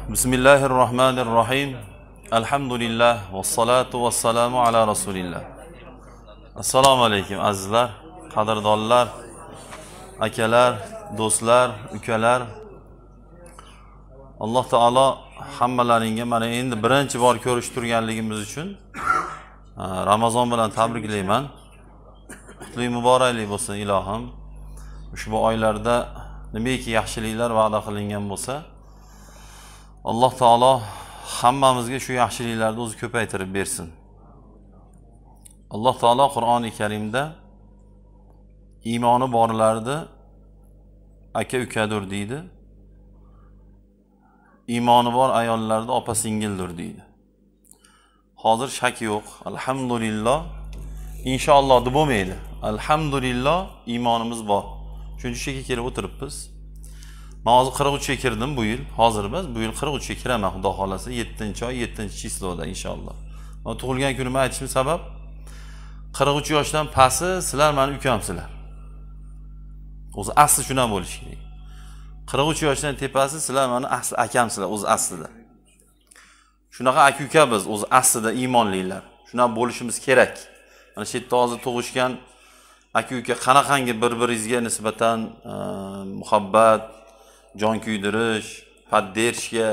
Bismillahirrohmanirrohim. Alhamdulillah vassalotu vassalamu ala rasulillah. Assalomu alaykum azizlar, qadrdonlar, akalar, do'stlar, ukalar. Alloh taolo hammalaringga mana endi birinchi bor ko'rishib turganligimiz uchun Ramazon bilan tabriklayman. Qutli muboraklik bo'lsin ilohim. Ushbu oylarda nimaiki yaxshiliklar va'da qilingan bo'lsa, Alloh taolo hammamizga shu yaxshiliklarni o'zi ko'paytirib bersin. Alloh taolo Qur'oni Karimda iymoni borlarni aka ukadir deydi. Iymoni bor ayollarni opa singildir deydi. Hozir shak yo'q. Alhamdulillah. Inshaalloh deb bo'lmaydi. Alhamdulillah iymonimiz bor. Shuning uchun kelib o'tiribmiz. Men hozir 43 ga kirdim bu yil. Hozir emas, bu yil 43 ga kiraman Xudo xolasa 7-oy 7-chisloda inshaalloh. Men tug'ilgan kunimni aytishim sabab 43 yoshdan pasti sizlar meni ukamsizlar. O'zi asli shundan bo'lishi kerak. 43 yoshdan tepasi sizlar meni asli akamsizlar o'zi aslida. Shunaqa aka-uka biz o'zi aslida iymonlilar. Shunaqa bo'lishimiz kerak. Mana shu yerda hozir tug'ishgan aka-uka qanaqangi bir-biringizga nisbatan muhabbat, jon kuydirish, poddershka,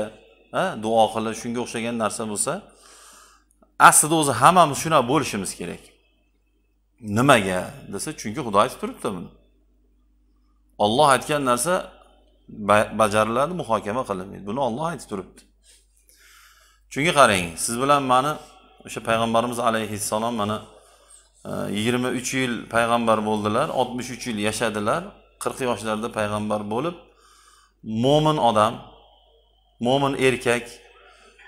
duo qilish, shunga o'xshagan narsa bo'lsa, aslida o'zi hammamiz shunaqa bo'lishimiz kerak. Nimaga desa, chunki Xudo aytib turibdi buni. Alloh aytgan narsa bajariladi, muhokama qilinmaydi. Buni Alloh aytib turibdi. Chunki qarang, siz bilan meni o'sha payg'ambarimiz alayhissalom mana 23 yil payg'ambar bo'ldilar, 63 yil yashadilar, 40 yoshlarda payg'ambar bo'lib, mo'min odam, mo'min erkak,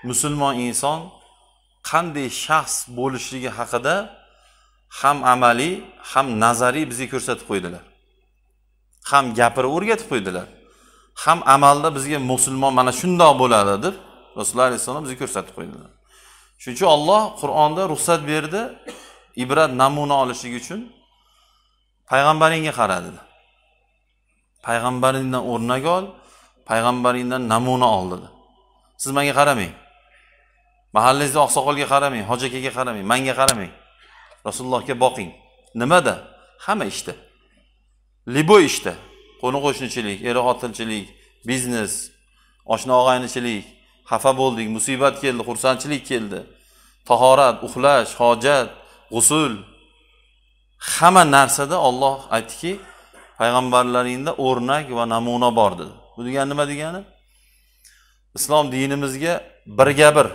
musulmon inson qanday shaxs bo'lishligi haqida ham amaliy, ham nazariy bizga ko'rsatib qo'ydilar. Ham gapirib o'rgatib qo'ydilar. Ham amalda bizga musulmon mana shundoq bo'ladi deb Rasululloh alayhissalom bizga ko'rsatib qo'ydilar. Shuning uchun Alloh Qur'onda ruxsat berdi, ibrat namuna olishlik uchun payg'ambaringga qara dedi. Payg'ambaringdan o'rnak ol, payg'ambaringdan namuna ol dedi. Siz menga qaramang. Mahallangizdagi oqsoqolga qaramang, hoji akaga qaramang, menga qaramang. Rasulullohga boqing. Nimada? Hamma ishda. Liboy ishda. Qo'ni-qo'shnichilik, er-xotinchilik, biznes, oshna og'aynichilik, xafa bo'ldik, musibat keldi, xursandchilik keldi. Tahorat, uxlash, hojat, g'usul, hamma narsada Alloh aytdiki, payg'ambarlaringda o'rnak va namuna bor dedi. Bu degani nima degani? Islom dinimizga birga bir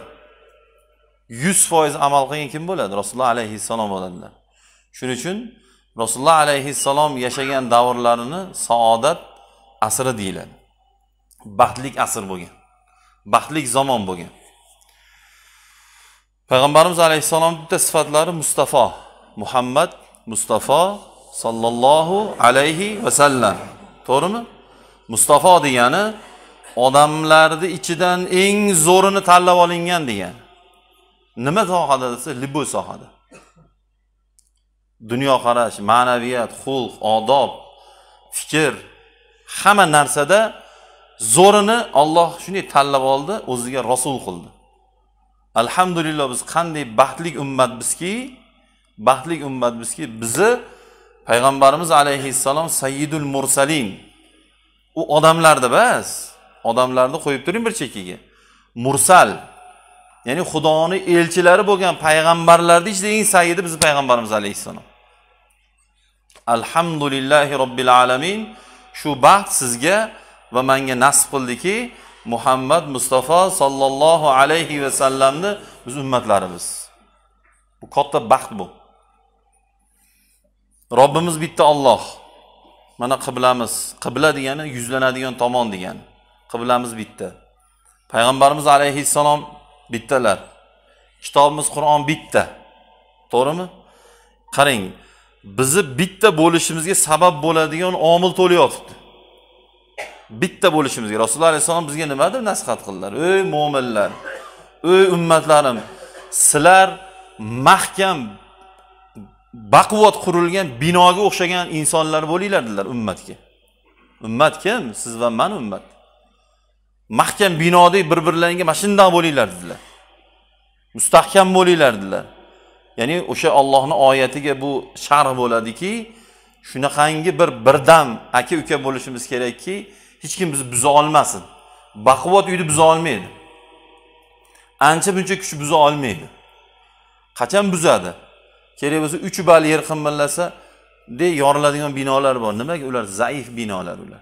100% amal qilgan kim bo'ladi? Rasululloh alayhissalom bo'ladilar. Shuning uchun Rasululloh alayhissalom yashagan davrlarini saodat asri deyiladi. Baxtlik asr bo'lgan. Baxtlik zamon bo'lgan. Payg'ambarimiz alayhissalomning bitta sifatlari Mustafa, Muhammad Mustafa sallallohu alayhi va sallam. To'g'rimi? Mustafa degani odamlarning ichidan eng zo'rini tanlab olingan degani. Nima sohada desa, liboy sohada. Dunyoqarash, ma'naviyat, xulq, odob, fikr, hamma narsada zo'rini Alloh shunday tanlab oldi, o'ziga rasul qildi. Alhamdulillah biz qanday baxtli ummatmizki, baxtli ummatmizki, bizni payg'ambarimiz alayhissalom sayyidul mursalin. U odamlarda bas, odamlarni qo'yib turing bir chekkaga. Mursal, ya'ni Xudoning elchilari bo'lgan payg'ambarlarning ichida eng sayyidi bizni payg'ambarimiz alayhissalom. Alhamdulillahi robbil alamin. Shu baxt sizga va menga nasib qildiki, Muhammad Mustafa sallallohu alayhi va sallamni biz ummatlarimiz. Bu katta baxt bu. Robbimiz bitta Alloh. Mana qiblamiz. Qibla degani yuzlanadigan tomon degani. Qiblamiz bitta. Payg'ambarimiz alayhissalom bittalar. Kitobimiz Qur'on bitta. To'g'rimi? Qarang, bizni bitta bo'lishimizga sabab bo'ladigan omil to'layotibdi. Bitta bo'lishimizga Rasululloh alayhissalom bizga nima deb nasihat qildilar? Ey mo'minlar, ey ummatlarim, sizlar mahkam baquvvat qurilgan binoga o'xshagan insonlar bo'linglar dedilar ummatga. Ummat kim? Siz va men ummat. Mahkam binodek bir-birlaringga mana shundoq bo'linglar dedilar. Mustahkam bo'linglar dedilar. Ya'ni o'sha Allohning oyatiga bu sharh bo'ladiki, shunaqangi bir birdam aka-uka bo'lishimiz kerakki, hech kim bizni buza olmasin. Baquvvat uyni buza olmaydi. Ancha buncha kuch buza olmaydi. Qachon buzadi? Kerak bo'lsa 3 bal yer qimirlasa, de yoriladigan binolar bor. Nimaga? Ular zaif binolar ular.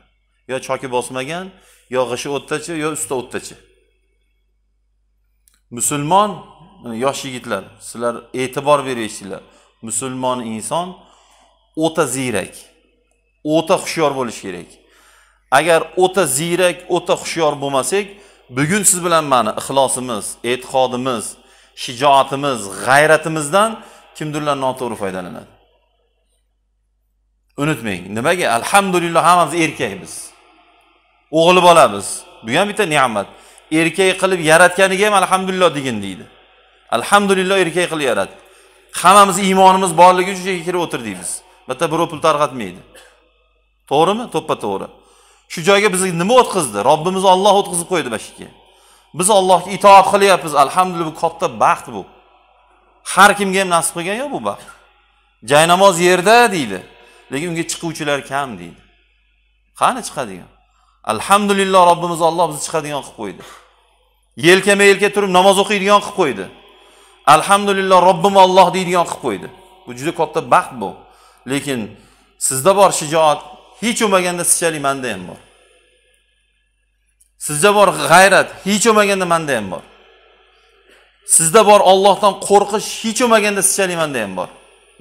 Yo choki bosmagan, yo g'ishi o'ttachi, yo usta o'ttachi. Musulmon yosh yigitlar, sizlar e'tibor berishinglar. Musulmon inson o'ta ziyrak, o'ta hushyor bo'lish kerak. Agar o'ta ziyrak, o'ta hushyor bo'lmasak, bugun siz bilan mani ixlosimiz, e'tiqodimiz, shijoatimiz, g'ayratimizdan kimdirlar noto'g'ri foydalanadi. Unutmang, nimaga? Alhamdulillah hammamiz erkakmiz. O'g'li bolamiz. Bu ham bitta ne'mat. Erkak qilib yaratganiga ham alhamdulillah degin deydi. Alhamdulillah erkak qilib yaratdi. Hammamiz iymonimiz borligi uchun yerga kirib o'tirdik biz. Bitta birov pul tarqatmaydi. To'g'rimi? To'ppa-to'g'ri. Shu joyga bizni nima o'tkazdi? Robbimiz Alloh o'tkazib qo'ydi bashikka. Biz Allohga itoat qilyapmiz. Alhamdulillah bu katta baxt bu. Har kimga ham nasib qilgan yo'q bu baxt. Jaynamoz yerda deydi, lekin unga chiquvchilar kam deydi. Qani chiqadigan? Alhamdulillah Robbimiz Alloh bizni chiqadigan qilib qo'ydi. Yelkama-yelka turib namoz o'qiydigan qilib qo'ydi. Alhamdulillah Robbim Alloh deydigan qilib qo'ydi. Bu juda katta baxt bu. Lekin sizda bor shijoat, hech bo'lmaganda sizchalik menda ham bor. Sizda bor g'ayrat, hech bo'lmaganda menda ham bor. Sizda bor Allohdan qo'rqish, hech bo'lmaganda sizchalik menda ham bor.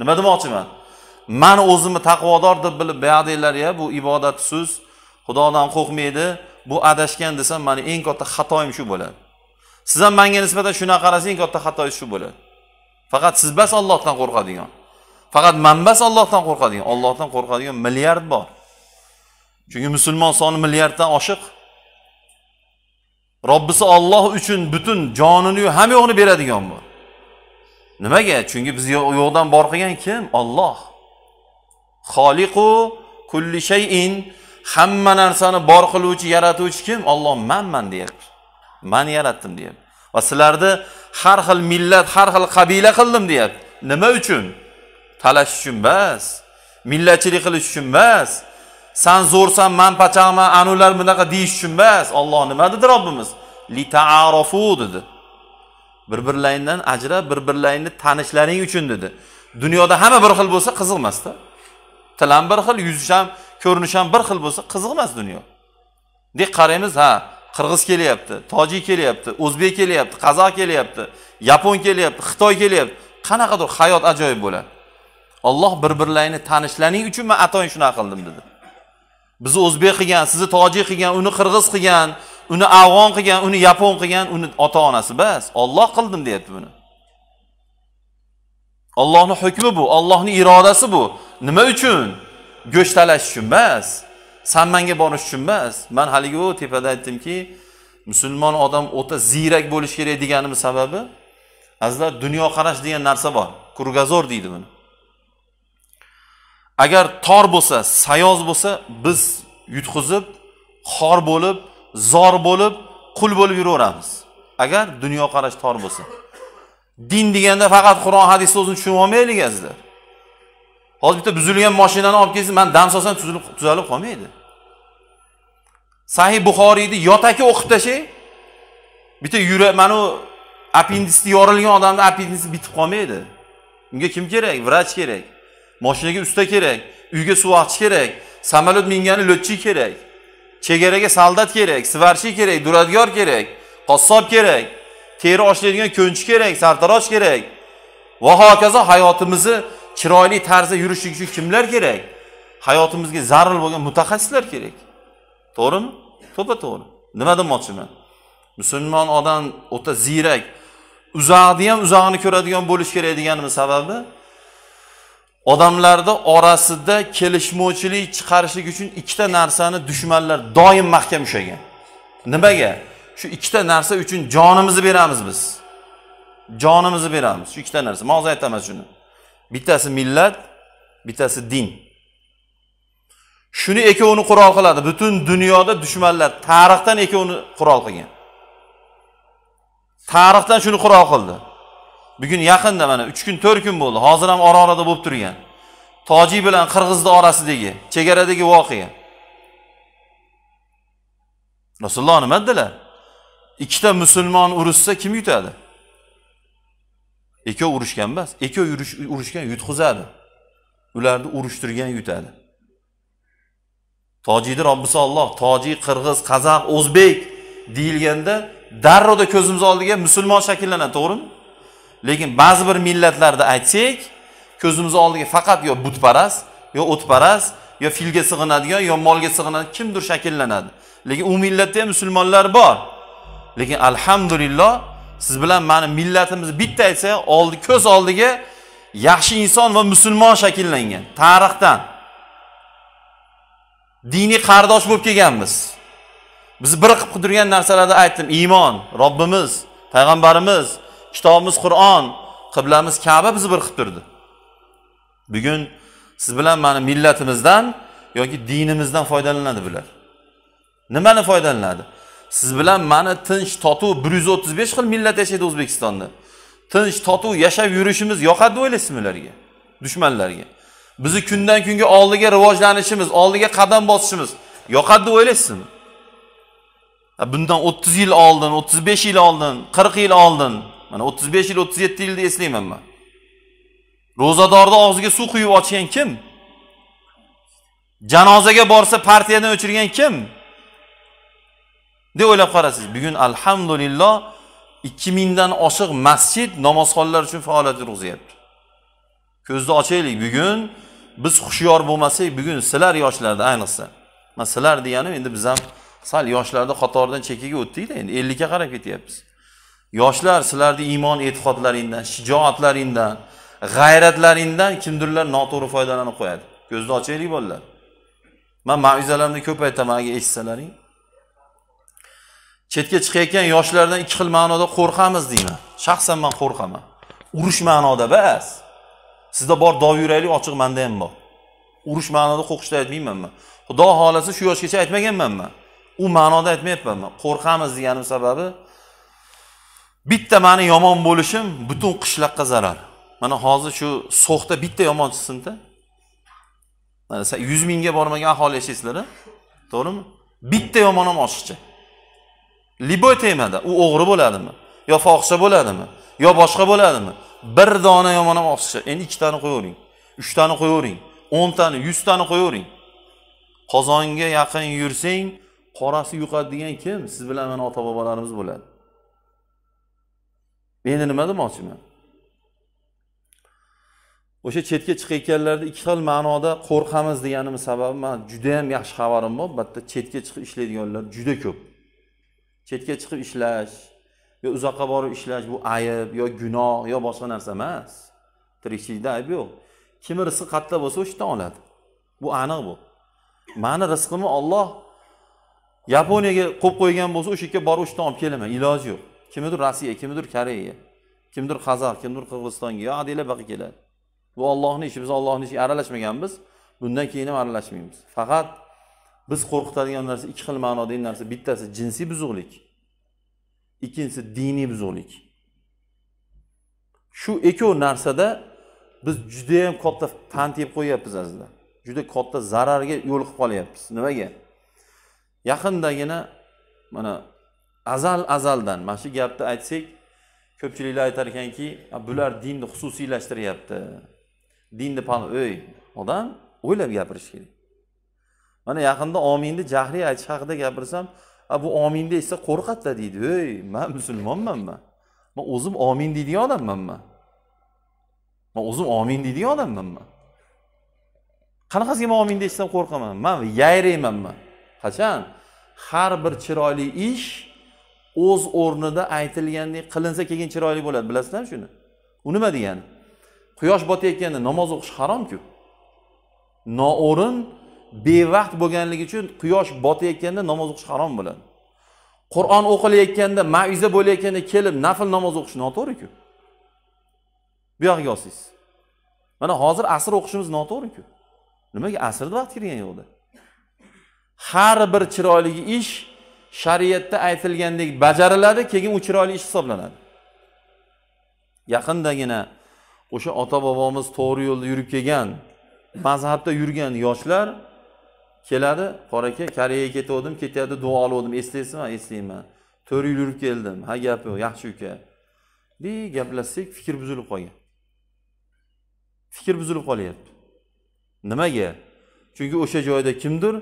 Nima demoqchiman? Men o'zimni taqvodor deb bilib, buyoqdagilar ya bu ibodatsiz, Xudodan qo'rqmaydi, bu adashgan desam, meni eng katta xatoyim shu bo'ladi. Siz ham menga nisbatan shunaqa qarasangiz, eng katta xatoyingiz shu bo'ladi. Faqat siz bas Allohdan qo'rqadigan. Faqat men bas Allohdan qo'rqadigan. Allohdan qo'rqadigan milliard bor. Chunki musulmon soni milliarddan oshiq. Robbisi Alloh uchun butun jonini ham yo'g'ini beradigan bor. Nimaga? Chunki biz yo'qdan bor qilgan kim? Alloh. Xoliqu kulli shay'in, hamma narsani bor qiluvchi, yaratuvchi kim? Alloh manman deyapti. Men yaratdim deyapti. Va sizlarni har xil millat, har xil qabila qildim deyapti. Nima uchun? Talash uchun bas, millatchilik qilish uchun bas. San zo'rsan, men pachaqman, anular bunaqa deyish uchun bas. Alloh nima dedi Robbimiz? Li ta'arafu dedi. Bir-birlaringdan ajrab, bir-birlaringni tanishlaring uchun dedi. Dunyoda hamma bir xil bo'lsa qiziq emas-da. Til ham bir xil, yuz ham, ko'rinish ham bir xil bo'lsa qiziq emas dunyo. Dek qaraymiz, ha, qirg'iz kelyapti, tojik kelyapti, o'zbek kelyapti, qozoq kelyapti, yapon kelyapti, xitoy kelyapti. Qanaqadir hayot ajoyib bo'ladi. Alloh bir-birlaringni tanishlaring uchun men atoyin shunaqa qildim dedi. Bizni o'zbek qilgan, sizni tojik qilgan, uni qirg'iz qilgan, uni afg'on qilgan, uni yapon qilgan, uni ota-onasi bas. Alloh qildim deyapti buni. Allohning hukmi bu, Allohning irodasi bu. Nima uchun? Go'sht talash uchun bas. San menga borish uchun bas. Men haligi u tepada aytdimki, musulmon odam o'ta ziyrak bo'lish kerak deganimiz sababi, azizlar, dunyo qarash degan narsa bor. Kurgazor deydi buni. Agar tor bo'lsa, sayoz bo'lsa, biz yutqizib, xor bo'lib, zor bo'lib, qul bo'lib yuraveramiz. Agar dunyo qarash tor bo'lsa. Din deganda faqat Qur'on, hadis so'zini tushunib olmaylik azizlar. Hozir bitta buzilgan mashinani olib kelsangiz, men dam solsam tuzalib qolmaydi. Sahih Buxoriyni yotaki o'qib tashay, bitta yurak, mana u appendisiti yorilgan odamning appendisi bitib qolmaydi. Unga kim kerak? Vrach kerak. Mashinaga usta kerak, uyga suvoqchi kerak, samolyot mingani lotchi kerak, chegaraga soldat kerak, svarchi kerak, duradgor kerak, qassob kerak, teri oshlaydigan ko'nchi kerak, sartarosh kerak. Va hokazo hayotimizni chiroyli tarzda yurishlik uchun kimlar kerak? Hayotimizga zarur bo'lgan mutaxassislar kerak. To'g'rimi? To'ppa-to'g'ri. Nima demoqchiman? Musulmon odam o'ta ziyrak, uzoqni ham uzog'ini ko'radigan bo'lish kerak deganimiz sababi, odamlarda orasida kelishmovchilik chiqarishlik uchun ikkita narsani dushmanlar doim mahkam ushlagan. Nimaga? Shu ikkita narsa uchun jonimizni beramiz biz. Jonimizni beramiz. Shu ikkita narsa. Men hozir aytaman shuni. Bittasi millat, bittasi din. Shuni ikkovini qurol qiladi. Butun dunyoda dushmanlar tarixdan ikkovini qurol qilgan. Tarixdan shuni qurol qildi. Bugun yaqinda mana 3 kun 4 kun bo'ldi. Hozir ham ora-orada bo'lib turgan. Tojik bilan Qirg'izni orasidagi chegaradagi voqea. Rasululloh nima dedilar? Ikkita musulmon urushsa kim yutadi? Ikkov urushgan emas, ikkov urushgan yutqizadi. Ularni urushtirgan yutadi. Tojikni Robbisi Alloh, tojik, qirg'iz, qozoq, o'zbek deyilganda darrovda ko'zimiz oldiga musulmon shakllanadi, to'g'rimi? Lekin ba'zi bir millatlarda aytsak, ko'zimiz oldiga faqat yo butparast, yo o'tparast, yo filga sig'inadigan, yo molga sig'inadigan kimdir shakllanadi. Lekin u millatda ham musulmonlar bor. Lekin alhamdulillah siz bilan meni millatimiz bitta aytsa, oldi ko'z oldiga yaxshi inson va musulmon shakllangan tarixdan. Diniy qardosh bo'lib kelganmiz. Biz bir qilib turgan narsalarni aytdim. Iymon, Robbimiz, payg'ambarimiz, kitobimiz Qur'on, qiblamiz Ka'ba bizni bir qilib turdi. Bugun siz bilan meni millatimizdan yoki dinimizdan foydalanadi bular. Nimani foydalanadi? Siz bilan meni tinch, totuv 135 xil millat yashaydi O'zbekistonda. Tinch, totuv yashab yurishimiz yoqadi deb o'ylaysizmi ularga? Dushmanlarga. Bizi kundan kunga oldiga rivojlanishimiz, oldiga qadam bosishimiz yoqadi deb o'ylaysizmi? Bundan 30 yil oldin, 35 yil oldin, 40 yil oldin, mana 35 yil, 37 yilni eslayman men. Ro'zadorni og'ziga suv quyib ochgan kim? Janozaga borsa partiyadan o'chirgan kim? Deb o'ylab qarasiz. Bugun alhamdulillah 2000 dan oshiq masjid namozxonlar uchun faoliyat yurg'izyapti. Ko'zni ochaylik. Bugun biz hushyor bo'lmasak, bugun sizlar yoshlarda ayniqsa. Men sizlar deganim endi biz ham sal yoshlarda qatoridan chekkaga o'tdik-da, endi 50 ga qarab ketyapmiz. Yoshlar sizlarning iymon e'tiqodlaringdan, shijoatlaringdan, g'ayratlaringdan kimdirlar noto'g'ri foydalanib qo'yadi. Ko'zni ochaylik bolalar. Men ma'izalarimni ko'p aytaman, agar eshitsalaring. Chetga chiqayotgan yoshlardan ikki xil ma'noda qo'rqamiz deyman. Shaxsan men qo'rqaman. Urush ma'noda bas. Sizda bor dov yuraklik ochiq, menda ham bor. Urush ma'noda qo'rqishda aytmayman men. Xudo xolasa shu yoshgacha aytmaganman men. U ma'noda aytmayapman men. Qo'rqamiz deganim sababi bitta meni yomon bo'lishim butun qishloqqa zarar. Mana hozir shu So'xda bitta yomon chiqsin-da. Mana 100 mingga bormagan aholi yashaysizlar, to'g'rimi? Bitta yomon ham oshiqcha. Liboy temada u o'g'ri bo'ladimi? Yo fohisha bo'ladimi? Yo boshqa bo'ladimi? Bir dona yomon ham oshiqcha. Endi 2 tani qo'yavering, 3 tani qo'yavering, 10 tani, 100 tani qo'yavering. Qozonga yaqin yursang, qorasi yuqadi degan kim? Siz bilan mana ota-bobolarimiz bo'ladi. Endi nima demoqchiman? O'sha chetga chiqayotganlarda ikki xil ma'noda qo'rqamiz deganim sababi men juda ham yaxshi xabarim bor. Bitta chetga chiqib ishlaydiganlar juda ko'p. Chetga chiqib ishlash yo uzoqqa borib ishlash bu ayib yo gunoh yo boshqa narsa emas. Tirikchilikda ayib yo'q. Kimi rizqi qatta bo'lsa o'sha oladi. Bu aniq bu. Meni rizqimni Alloh Yaponiyaga qo'yib qo'ygan bo'lsa o'sha yerga borib o'sha olib kelaman, iloji yo'q. Kimdir Rossiya, kimdir Koreya, kimdir Qozoq, kimdir Qirg'izistonga yo adila baqa keladi. Bu Allohning ishi, biz Allohning ishiga aralashmaganmiz. Bundan keyin ham aralashmaymiz. Faqat biz qo'rqitadigan narsa ikki xil ma'nodagi narsa. Bittasi jinsiy buzuqlik, ikkinchisi diniy buzuqlik. Shu ikkov narsada biz juda ham katta pand yeb qo'yapmiz azizlar. Juda katta zararga yo'liqib qolyapmiz. Nimaga? Yaqindagina mana azal-azaldan mana shu gapni aytsak, ko'pchiliklar aytar ekanki, bular dinni xususiylashtiryapti. Dinni ey, odam o'ylab gapirish kerak. Mana yaqinda ominni jahriy aytish haqida gapirsam, bu ominni esa qo'rqatda deydi. Ey, men musulmonman men. Men o'zim omin deydigan odamman men. Men o'zim omin deydigan odamman men. Qanaqasiga men omin desam qo'rqaman? Men yayrayman men. Qachon? Har bir chiroyli ish o'z o'rnida aytilgandek qilinsa keyin chiroyli bo'ladi. Bilasizlarmi shuni? U nima degani? Quyosh botayotganda namoz o'qish haromku. Noo'rin, bevaqt bo'lganligi uchun quyosh botayotganda namoz o'qish harom bo'ladi. Qur'on o'qilayotganda, ma'viza bo'layotganda kelib nafl namoz o'qish noto'g'ri-ku. Bu yoqqa olsangiz. Mana hozir asr o'qishimiz noto'g'ri-ku. Nimaga asrda vaqt kirgan yo'qda? Har bir chiroyli ish shariatda aytilgandek bajariladi, keyin u chiroyli ish hisoblanadi. Yaqindagina o'sha ota-bobomiz to'g'ri yo'lda yurib kelgan, mazhabda yurgan yoshlar keladi, qora aka, Koreyaga ketgandim, ketyapti, duo oldim, eslaysizmi? Eslayman. 4 yil yurib keldim. Ha, gap yo'q, yaxshi uka. De gaplashsak, fikr buzilib qolgan. Fikr buzilib qolyapti. Nimaga? Chunki o'sha joyda kimdir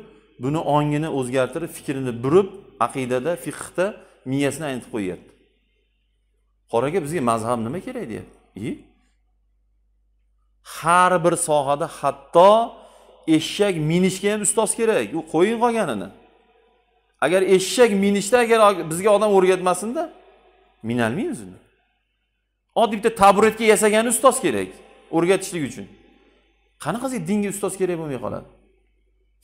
buni ongini o'zgartirib, fikrini burib, aqidada, fiqhda miyasini aynitib qo'yapti. Qora aka, bizga mazhab nima kerak deyapti. Har bir sohada hatto eshak minishga ham ustoz kerak. U qo'yin qolganini. Agar eshak minishda agar bizga odam o'rgatmasin-da, minolmaymiz uni. Oddiy bitta taburetka yasagani ustoz kerak o'rgatishlik uchun. Qanaqasiga dinga ustoz kerak bo'lmay qoladi?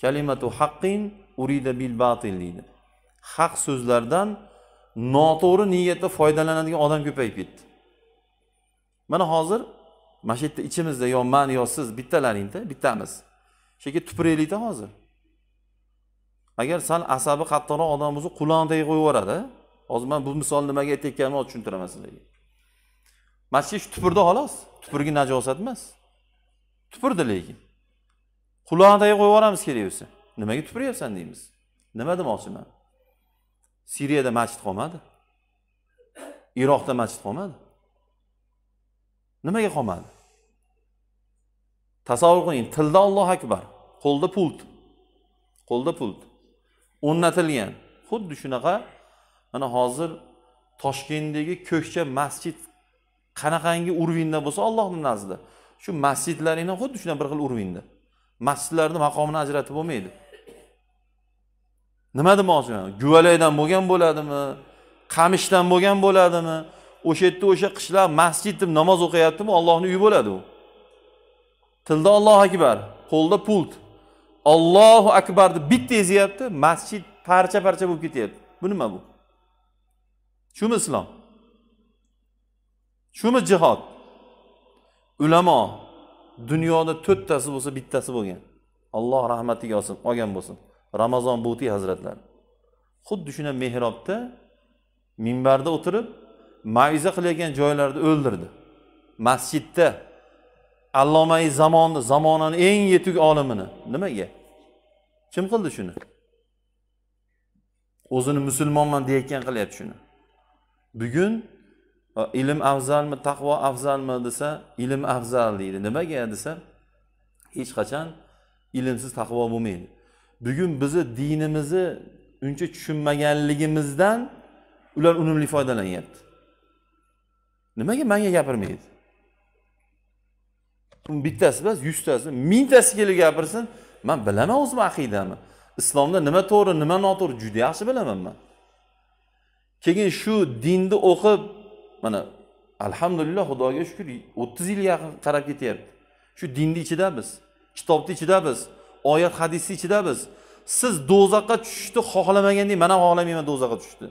Kalimatu haqqin urida bil batil deydi. Haq so'zlardan noto'g'ri niyatda foydalanadigan odam ko'payib ketdi. Mana hozir mana shu yerda ichimizda yo men yo siz bittalaringda bittamiz. Shu yerga tupuraylikda hozir. Agar sal asabi qattiqroq odam bo'lsa, qulog'ini tagiga qo'yib yuboradi. Hozir men bu misolni nimaga aytayotganimni hozir tushuntiraman sizlarga. Mana shu tupurdi xolos, tupurgi najosat emas. Tupurdi lekin. Qulog'ini tagiga qo'yib yuboramiz kerak bo'lsa. Nimaga tupuryapsan deymiz. Nima demoqchiman? Siriyada masjid qolmadi. Iroqda masjid qolmadi. Nimaga qolmadi? Tasavvur qiling, tilda Allohu akbar, qo'lda pult. Qo'lda pult. O'rnatilgan. Xuddi shunaqa mana hozir Toshkentdagi Ko'kcha masjid qanaqangi urvinda bo'lsa Allohning nazdida. Shu masjidlaringdan xuddi shunday bir xil urvinda. Masjidlarning maqomini ajratib bo'lmaydi. Nima demoqchiman? Guvalaydan bo'lgan bo'ladimi? Qamishdan bo'lgan bo'ladimi? O'sha yerda o'sha qishloq masjid deb namoz o'qiyaptimi? Allohning uyi bo'ladi u. Tilda Allohu akbar, qo'lda pult. Allohu akbar deb bitta ezyapti, masjid parcha-parcha bo'lib ketyapti. Bu nima bu? Shumi islom? Shumi jihod? Ulamo dunyoda to'rttasi bo'lsa bittasi bo'lgan. Alloh rahmatiga olsin, olgan bo'lsin. Ramazon Butiy hazratlari. Xuddi shuna mehrobda minbarda o'tirib maiza qilayotgan joylarda o'ldirdi. Masjidda allomai zamonni, zamonaning eng yetuk olimini. Nimaga? Kim qildi shuni? O'zini musulmonman deyotgan qilyapti shuni. Bugun ilm afzalmi, taqvo afzalmi desa, ilm afzal deydi. Nimaga desa, hech qachon ilmsiz taqvo bo'lmaydi. Bugun bizni dinimizni uncha tushunmaganligimizdan ular unumli foydalanyapti. Nimaga menga gapirmaydi? Bittasi emas, yuztasi, mingtasi kelib gapirsin, men bilaman o'zim aqidamni. Islomda nima to'g'ri, nima noto'g'ri juda yaxshi bilaman men. Keyin shu dinni o'qib, mana alhamdulillah Xudoga shukr 30 yil yaqin qarab ketyapti. Shu dinni ichida biz, kitobni ichida biz, oyat hadisni ichida biz. Siz do'zaxga tushishni xohlamagandek, men ham xohlamayman do'zaxga tushishni.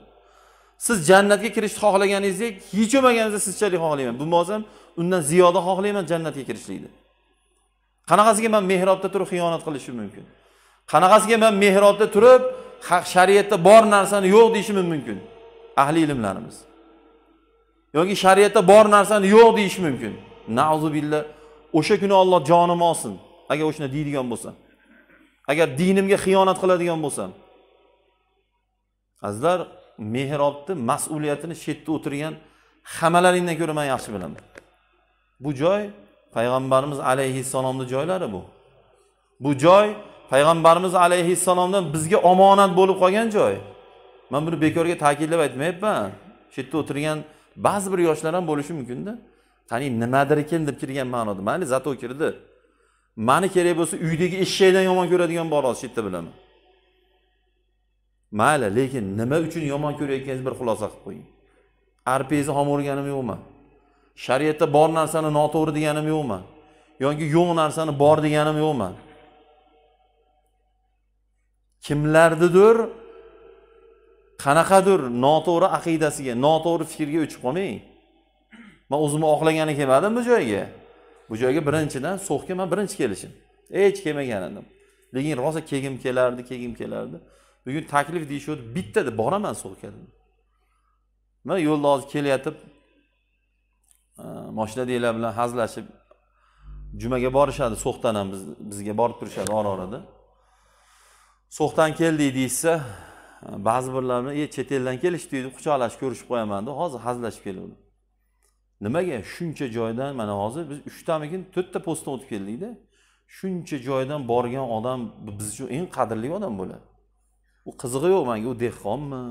Siz jannatga kirishni xohlaganingizdek, hech bo'lmaganingizda sizchalik xohlayman. Bo'lmasam undan ziyoda xohlayman jannatga kirishlikni. Qanaqasiga men mehrobda turib xiyonat qilishim mumkin? Qanaqasiga men mehrobda turib haq shariatda bor narsani yo'q deyishim mumkin? Ahli ilmlarimiz. Yoki shariatda bor narsani yo'q deyish mumkin. Na'uzubillah. O'sha kuni Alloh jonimni olsin, agar o'shani deydigan bo'lsam. Agar dinimga xiyonat qiladigan bo'lsam. Azizlar, mehrobni mas'uliyatini shu yerda o'tirgan hammalaringdan ko'ra men yaxshi bilaman. Bu joy payg'ambarimiz alayhissalomning joylari bu. Bu joy payg'ambarimiz alayhissalomdan bizga omonat bo'lib qolgan joy. Men buni bekorga ta'kidlab aytmayapman. Shu yerda o'tirgan ba'zi bir yoshlar ham bo'lishi mumkin-da. Qani nimadir ekan deb kirgan ma'noda. Mayli, zato kirdi. Mani kerak bo'lsa uydagi eshakdan yomon ko'radigan bor hozir shu yerda bilaman. Mayli, lekin nima uchun yomon ko'rayotganingizni bir xulosa qilib qo'ying. Arpingizni xom o'rganim yo'qmi? Shariatda bor narsani noto'g'ri deganim yo'qmi? Yoki yo'q narsani bor deganim yo'qmi? Kimlarnidir qanaqadir noto'g'ri aqidasiga, noto'g'ri fikrga o'chib qolmang. Men o'zimni oqlagani kelmadim bu joyga. Bu joyga birinchidan so'xga men birinchi kelishim. Hech kelmagan edim. Lekin rosa kelgim kelardi, kelgim kelardi. Bugun taklif deyishyapti, bittada boraman So'xga. Mana yo'lda hozir kelyapti, mashinadagilar bilan hazillashib jumaga borishadi, So'xdan ham bizga borib turishadi ora-orada. So'xdan keldik deyishsa, ba'zi birlarini chet eldan kelishdi deb quchoqlashib ko'rishib qo'yaman deb hozir hazillashib keluvdim. Nimaga shuncha joydan mana hozir biz 3 tamikin 4 ta postdan o'tib keldikda. Shuncha joydan borgan odam biz uchun eng qadrli odam bo'ladi. U qizig'i yo'q menga, u dehqonmi,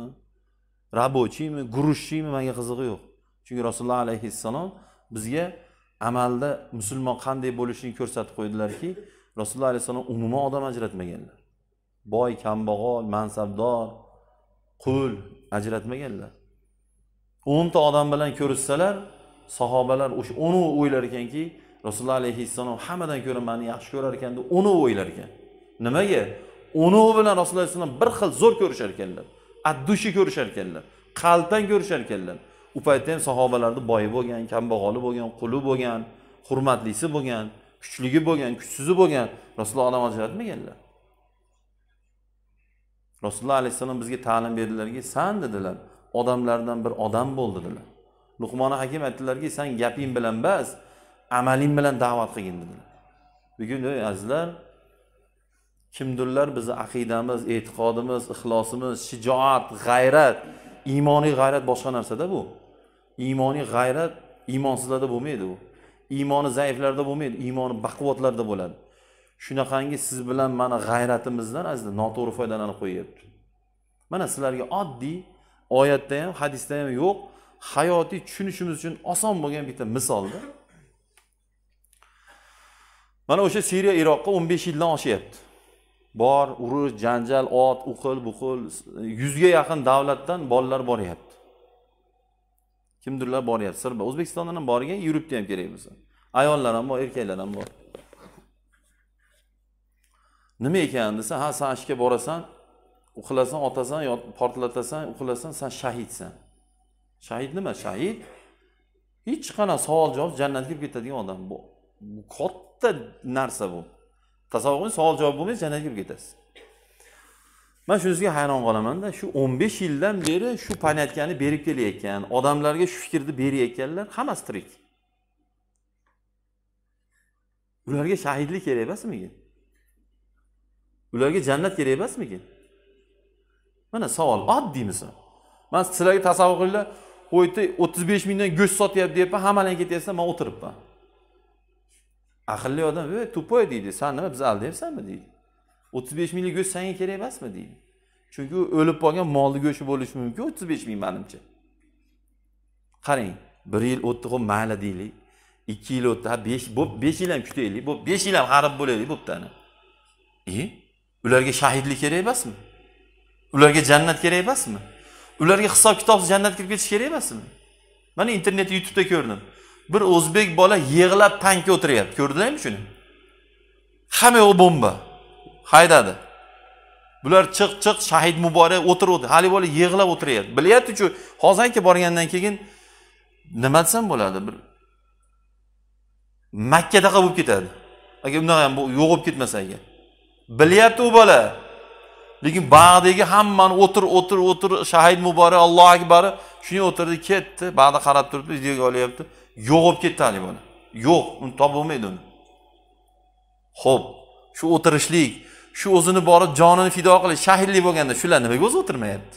rabochiymi, guruchchimi, menga qizig'i yo'q. Chunki Rasululloh alayhissalom bizga amalda musulmon qanday bo'lishini ko'rsatib qo'ydilarki, Rasululloh alayhissalom umuman odam ajratmaganlar. Boy, kambag'al, mansabdor, qul ajratmaganlar. 10 ta odam bilan ko'rishsalar, sahobalar o'sha 10 o'ylar ekanki, Rasululloh alayhissalom hammadan ko'ra meni yaxshi ko'rar ekan deb 10 o'ylar ekan. Nimaga? 10 bilan Rasululloh alayhissalom bir xil zo'r ko'rishar ekanlar. Addushi ko'rishar ekanlar, qalbdan ko'rishar ekanlar. U paytda ham sahobalarda boyi bo'lgan, kambag'ali bo'lgan, quli bo'lgan, hurmatlisi bo'lgan, kuchligi bo'lgan, kuchsizi bo'lgan. Rasululloh odam ajratmaganlar. Rasululloh alayhissalom bizga ta'lim berdilarki, san dedilar, odamlardan bir odam bo'l dedilar. Luqmon Hakim aytdilarki, sen gaping bilan bas, amaling bilan da'vat qilgin dedilar. Bugun ey azizlar, kimdirlar bizni aqidamiz, e'tiqodimiz, ixlosimiz, shijoat, g'ayrat, iymoniy g'ayrat boshqa narsada bu. Iymoniy g'ayrat iymonsizlarda bo'lmaydi u. Iymoni zaiflarda bo'lmaydi, iymoni baquvvatlarda bo'ladi. Shunaqangi siz bilan mana g'ayratimizdan azizlar noto'g'ri foydalanib qo'yyapti. Mana sizlarga oddiy oyatda ham, hadisda ham yo'q, hayotiy tushunishimiz uchun oson bo'lgan bitta misolda. Mana o'sha Suriya, Iroqqa 15 yildan oshyapti. Bor, urush, janjal, ot, uqil, buqil, 100 ga yaqin davlatdan bolalar boryapti. Kimdirlar boryapti. Sirba O'zbekistondan ham borgan, yuribdi ham kerak bo'lsa. Ayollar ham bor, erkaklar ham bor. Nima ekan desa, ha sen ishga borasan, uqilasan, otasan, yo portlatasan, uqilasan, sen shahidsan. Shahid nima? Shahid hech qanaqa savol javob jannatga kirib ketadigan odam bu. Bu katta narsa bu. Tasavvur qiling, savol javob bo'lmay jannatga kirib ketasiz. Men shunisiga hayron qolaman-da, shu 15 yildan beri shu panatkani berib kelayotgan, odamlarga shu fikrni berayotganlar hammasi tirik. Ularga shahidlik kerak emasmikin? Ularga jannat kerak emasmikin? Mana savol, oddiy misol. Men sizlarga tasavvur qilinglar, u yerda 35 mingdan go'sht sotyapti deyapman, hammalar ketyapsan, men o'tiribman. Aqlli odam, "Ey, tupoy" deydi. "Sen nima bizni aldayapsanmi?" deydi. 35 minglik go'sht senga kerak emasmi deydi. Chunki u o'lib qolgan molni go'shti bo'lishi mumkin 35 ming menimcha. Qarang, 1 yil o'tdi, xo'p, mayli deylik. 2 yil o'tdi, ha 5, bo'p 5 yil ham kutaylik, bo'p 5 yil ham g'arib bo'laylik, bo'pti ana. Ularga shahidlik kerak emasmi? Ularga jannat kerak emasmi? Ularga hisob kitobsiz jannatga kirib ketish kerak emasmi? Mana internetda, YouTube'da ko'rdim. Bir o'zbek bola yig'lab tankka o'tiryapti. Ko'rdinglarmi shuni? Hamma yo'q bomba. Haydadi. Bular chiq chiq shahid muborak o'tir o'tir. Hali bola yig'lab o'tiryapti. Bilyapti shu hozirgi borgandan keyin nima desam bo'ladi? Bir Makkadaqa bo'lib ketadi. Agar undan ham yo'q bo'lib ketmasa agar. Bilyapti u bola. Lekin bag'dagi hammani o'tir o'tir o'tir shahid muborak Allohu akbar shuni o'tirdi ketdi. Bag'da qarab turibdi, videoga olyapti. Yo'q bo'lib ketdi hali bola. Yo'q, uni topib bo'lmaydi uni. Xo'p, shu o'tirishlik, shu o'zini borib jonini fido qilish, shahidlik bo'lganda shular nimaga o'zi o'tirmayapti?